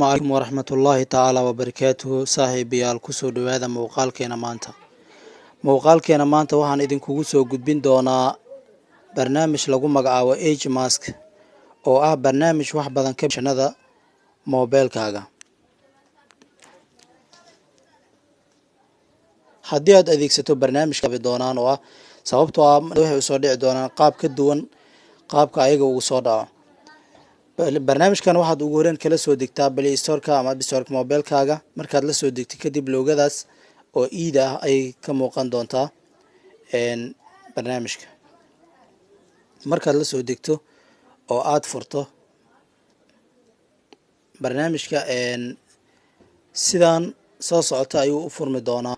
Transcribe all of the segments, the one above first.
Calaykum waraxmatullaahi tacaala wabarakaatuhu. Saaxiibayaal, kusoo dhowaada muuqaalkeena maanta. Muuqaalkeena maanta waxaan idinkugu soo gudbin doonaa barnaamij lagu magacaabo Hmask, oo ah barnaamij wax badan ka shanada moobeelkaaga. Haddii aad adeegsato barnaamijka doonaan, oo ah sababtoo ah waxay usoo dhici doonaan qaab ka duwan qaabka ayaga ugu soo dhaco. Barnaamijkan waxaad ugu horeyn kala soo degtaa Play Storeka ama App Storeka mobeelkaaga. Markaad la soo degtid kadib, logodaas oo iida ah ayay ka muuqan doontaa barnaamijka. Markaad la soo degto oo aada furto barnaamijka, sidaan soo socota ayuu u furmi doonaa.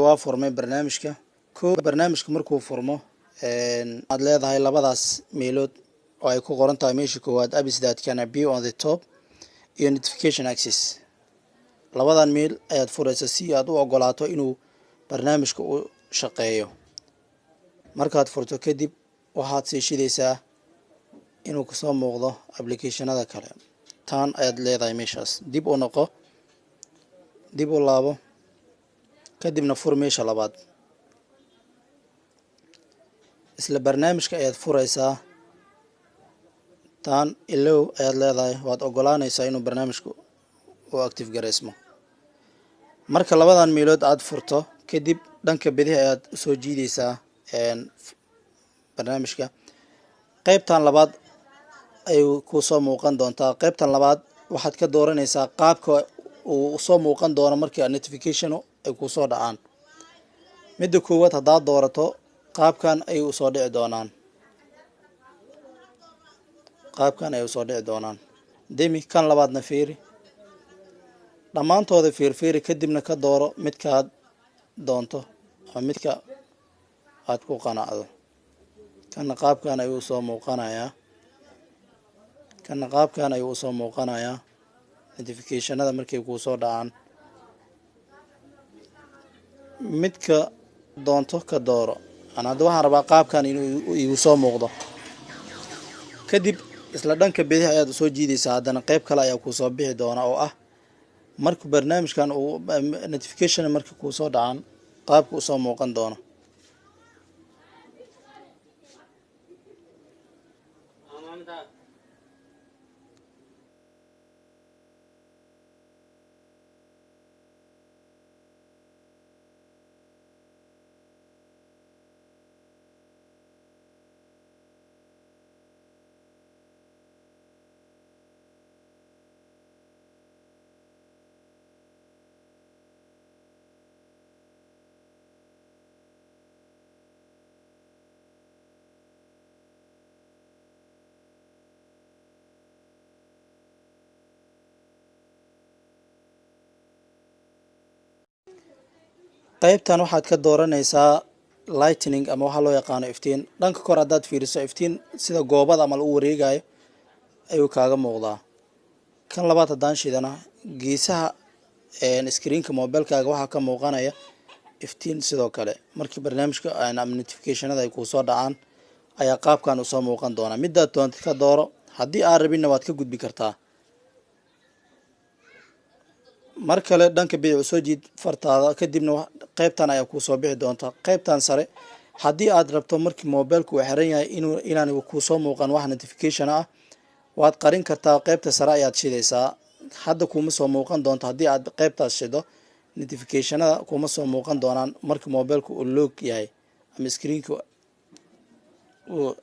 Waa furmay barnaamijka. Ko barnaamijka markuu furmo, aad leedahay labadaas meelood oo ay ku qoran tahay meesha koowaad "Apps that can be on the top" iyo "Notification access". Labadan meel ayaad furaysa si aad u ogolaato inuu barnaamijka u shaqeeyo. Markaad furto kadib, waxaad sii shidaysaa inuu kasoo muuqdo applicationada kale. Taan ayaad leedahay meeshaas. Dib u noqo, dib u laabo, kadibna fur meesha labaad. Isla barnaamijka ayaad furaysaa. Taan "Allow" ayaad leedahay, waad ogolaanaysaa inuu barnaamijku u active gareysmo. Marka labadan meelood aad furto kadib, dhanka bidix ayaad usoo jiideysaa barnaamijka. Qeybtan labaad ayuu kusoo muuqan doontaa. Qeybtan labaad waxaad ka dooranaysaa qaabka uu soo muuqan doono markii notification ay kusoo dhacaan. Midda koowaad haddaad doorato, qaabkan ayay usoo dhici doonaan, qaabkan ay usoo dhici doonaan. Demi kan labaadna fiiri. Dhammaantooda fiirfiiri, kadibna ka dooro midkaad doonto ama midka aad ku qanacdo. Kana qaabkan ayuu usoo muuqanayaa, kana qaabkan ayuu usoo muuqanayaa notificationada markay kuusoo dhacaan. Midka doonto ka dooro. An hadda waxaan rabaa qaabkan inuu igu soo muuqdo. Kadib isla dhanka bidix ayaad usoo jiideysaa. Haddana qeyb kale ayaa kuusoo bixi doona, oo ah marka barnaamijkan uu notification marka kuusoo dhacaan qaabka usoo muuqan doono. Qeybtan waxaad ka dooranaysaa lightning ama waxaa loo yaqaano iftiin. Dhanka kor haddaad fiiriso, iftiin sida goobada ama lagu wareegayo ayuu kaaga muuqdaa. Kan labaad haddaan shidana, geesaha screenka mobilkaaga waxaa ka muuqanaya iftiin. Sidoo kale markii barnaamijka ama notificationada ay kuusoo dhacaan ayaa qaabkan usoo muuqan doonaa. Midaad doontid ka dooro. Haddii aad rabinna, waad ka gudbi kartaa. Mar kale dhanka bidix usoo jiid fartaada, kadibna qeybtan ayaa kuusoo bixi doonta. Qeybtan sare, haddii aad rabto markii mobilka uu xiran yahay inaan kuusoo muuqan wax notification ah, waad qarin kartaa. Qeybta sare ayaad shidaysaa. Hadda kuma soo muuqan doonto. Haddii aad qeybtaas shido, notificationada kuma soo muuqan doonaan marka mobilka uu lock yahay ama screenka uu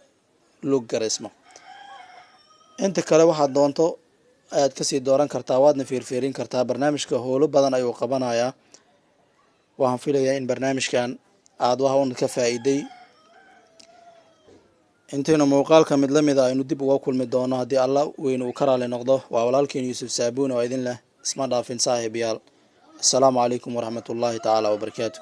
lock garaysmo. Inta kale waxaad doonto ayaad kasii dooran kartaa, waadna fiirfiirin kartaa. Barnaamijka howlo badan ayuu qabanayaa. Waxaan filayaa in barnaamijkan aada wax un ka faa'iiday. Intaynu muuqaalka mid lamida aynu dib uga kulmi doono, haddii Alla weyn uu ka raali noqdo, waa walaalkeen Yuusuf Saabuun oo idin leh isma dhaafin, saaxiibayaal. Assalaamu calaykum waraxmatullaahi tacaala wabarakaatu.